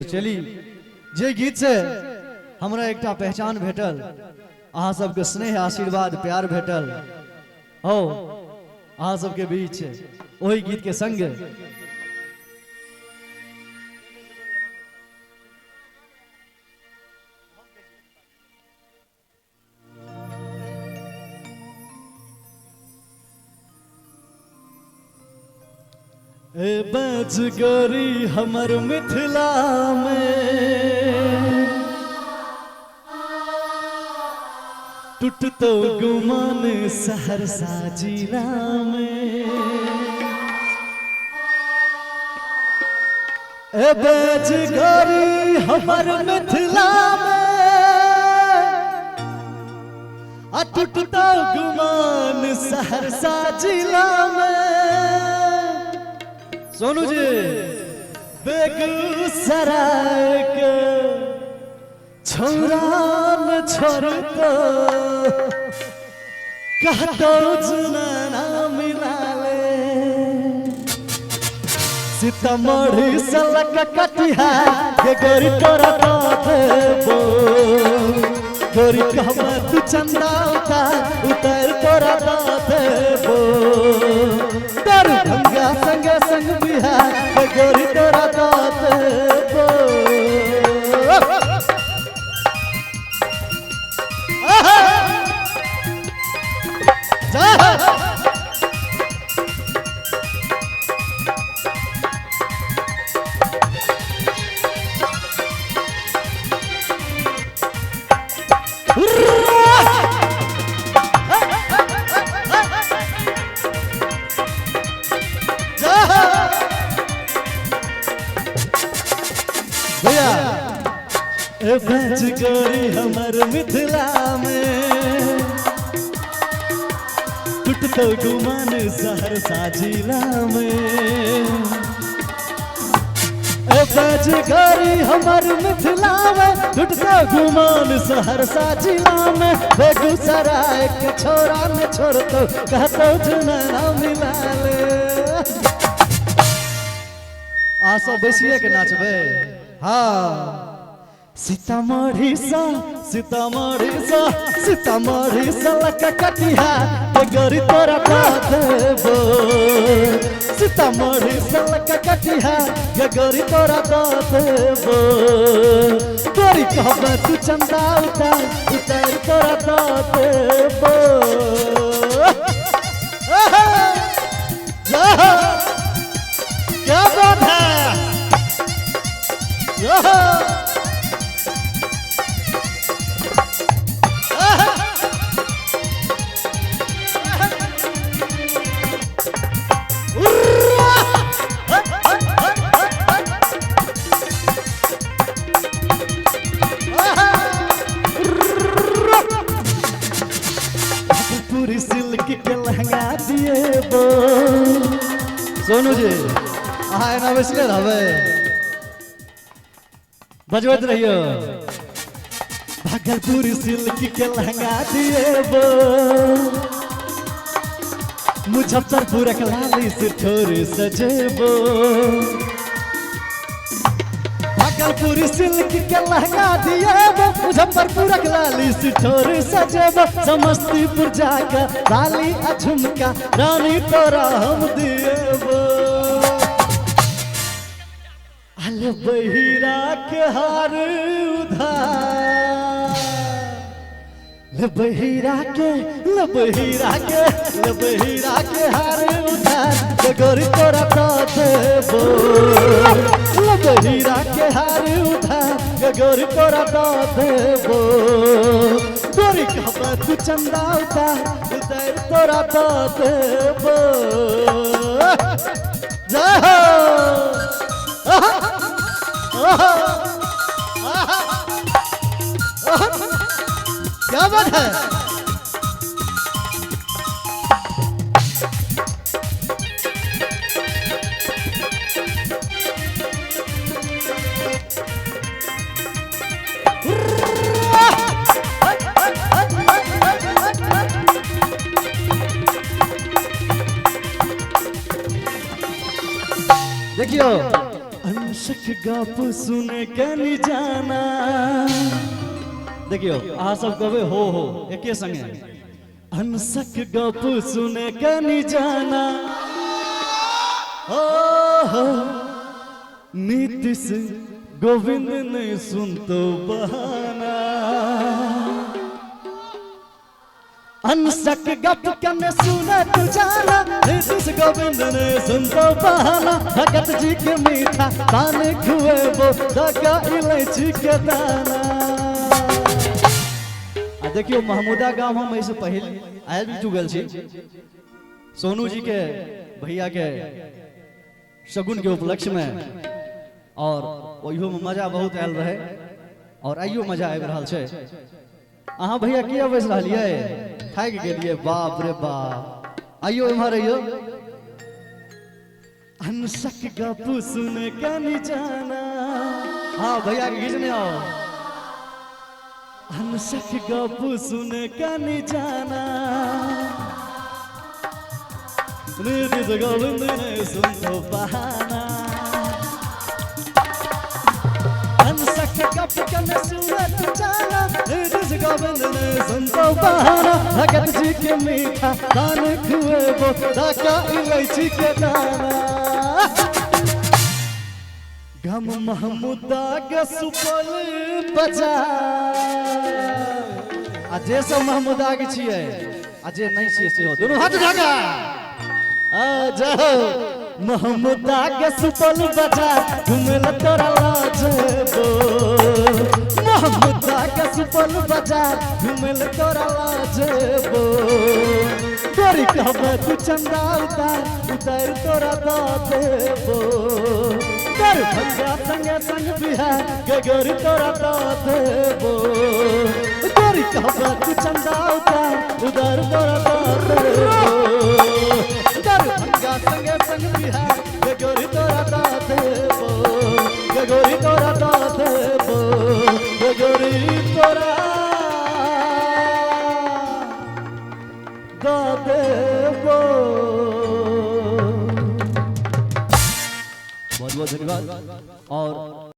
चली जे गीत से हमरा एकटा पहचान भेटल, अहाँ सबके स्नेह आशीर्वाद प्यार भेटल, हो अहाँ सबके बीच ओहि गीत के संग ए बजगरी हमर मिथिला में टूटतो गुमान सहरसा जिला में। ए बजगरी हमर मिथिला में आ टूटतो गुमान सहरसा जिला में। सोनू जी बेगूसराय के छौरा न छोड़तो कहतो जुनाना मिला ले। सीतामढ़ी से लग कटिहार के गोरी तोरा देबो, गोरी कहबा तू चंदा उतार उतार तोरा देबो। दरभंगा संग संग बिहार के गोरी तोरा देबो। भैया ए बजगरी हमर मिथिला में टूटतो गुमान सहरसा जिला में। ए बजगरी हमर मिथिला में टूटतो गुमान सहरसा जिला में। बेगूसराय के छोरा न छोड़तो कहतो जुना मिला ले। आ सब बैसिए के नाचबे। हाँ सीतामढ़ी सा सीतामढ़ी सा सीतामढ़ी सा लग कटिहार के गोरी तोरा देबो। सीतामढ़ी सा लग कटिहार के गोरी तोरा देबो। गोरी कहबे तू चंदा उतार उतार तोरा देबो। क्या बात है। पूरी सिल्क के लहंगा दिए सोनू जी अहाँ एना बैसले रहबै बजबैत रहियो। भागलपुरी सिल्क के लहंगा दिएबो, मुजफ्फरपुर के लाली से ठोर सजेबो। भागलपुरी सिल्क के लहंगा दिएबो, मुजफ्फरपुर के लाली से ठोर सजेबो। समस्तीपुर जाकर लाली आ झुमका रानी तोरा हम दिएबो। अल बहिरा के हार उधार, लबहिरा के लबहिरा के लबहिरा के हार उधार के गोरी तोरा देबो। लबहिरा के हार उधार के गोरी तोरा देबो। गोरी कहबे तू चंदा उतार उतार तोरा देबो। जय हो। क्या बात है। देखियो अंश के गप सुने के नहीं जाना। देखियो अहाँ सब कहबै हो हो एके संगे। अनसक गप सुने के नहीं जाना, हो हो नीतीश गोविंद नहीं सुनतो बहाना। अनसक गप कने सुने तू जाना, नीतीश गोविंद ने सुनतो बहाना। भगत जी के मीठा पान खुएबो दका इलायची के दाना। आ देखियो महमूदा गांव हम एहिसँ पहिल आबि चुकल छी। सोनू जी के भैया के शगुन के उपलक्ष्य में, और ओहियो में मजा बहुत आयल रहे और आइयो मजा आबि रहल छै। अहाँ भैया किया बैस रहलियै? थाकि गेलियै? बाप रे बाप। आइयो एम्हर अइयो। अनसक गप सुन के नहीं जाना। हाँ भैया के घिचने आओ। अनसक गप सुन के नहीं जाना, नीतीश गोविंद ने सुन तो बहाना। अनसक गप कने सुनत जाना, नीतीश गोविंद ने सुन तो बहाना। भगत जी के मीठा दान खुएबो दाका इलायची के दाना। गम महमूदा के सुपौल बाजार। आ जे सब महमूदा के छियै आ जे नहीं छियै सेहो दुनू हाथ उठा के आ जाओ। महमूदा के सुपौल बाजार घुमेल तोरा लाजबो। महमूदा के सुपौल बाजार घुमेल तोरा लाजबो। गोरी कहबे तू चंदा उतार उतार तोरा दऽ देबो। दरभंगा संगे संग बिहार के गोरी तोरा दऽ देबो। गोरी कहबे तू चंदा उतार उतार तोरा दऽ देबो। दरभंगा संगे संग बिहार के गोरी तोरा दऽ देबो। के गोरी तोरा दऽ देबो। के गोरी तोरा दऽ देबो। बहुत बहुत धन्यवाद। और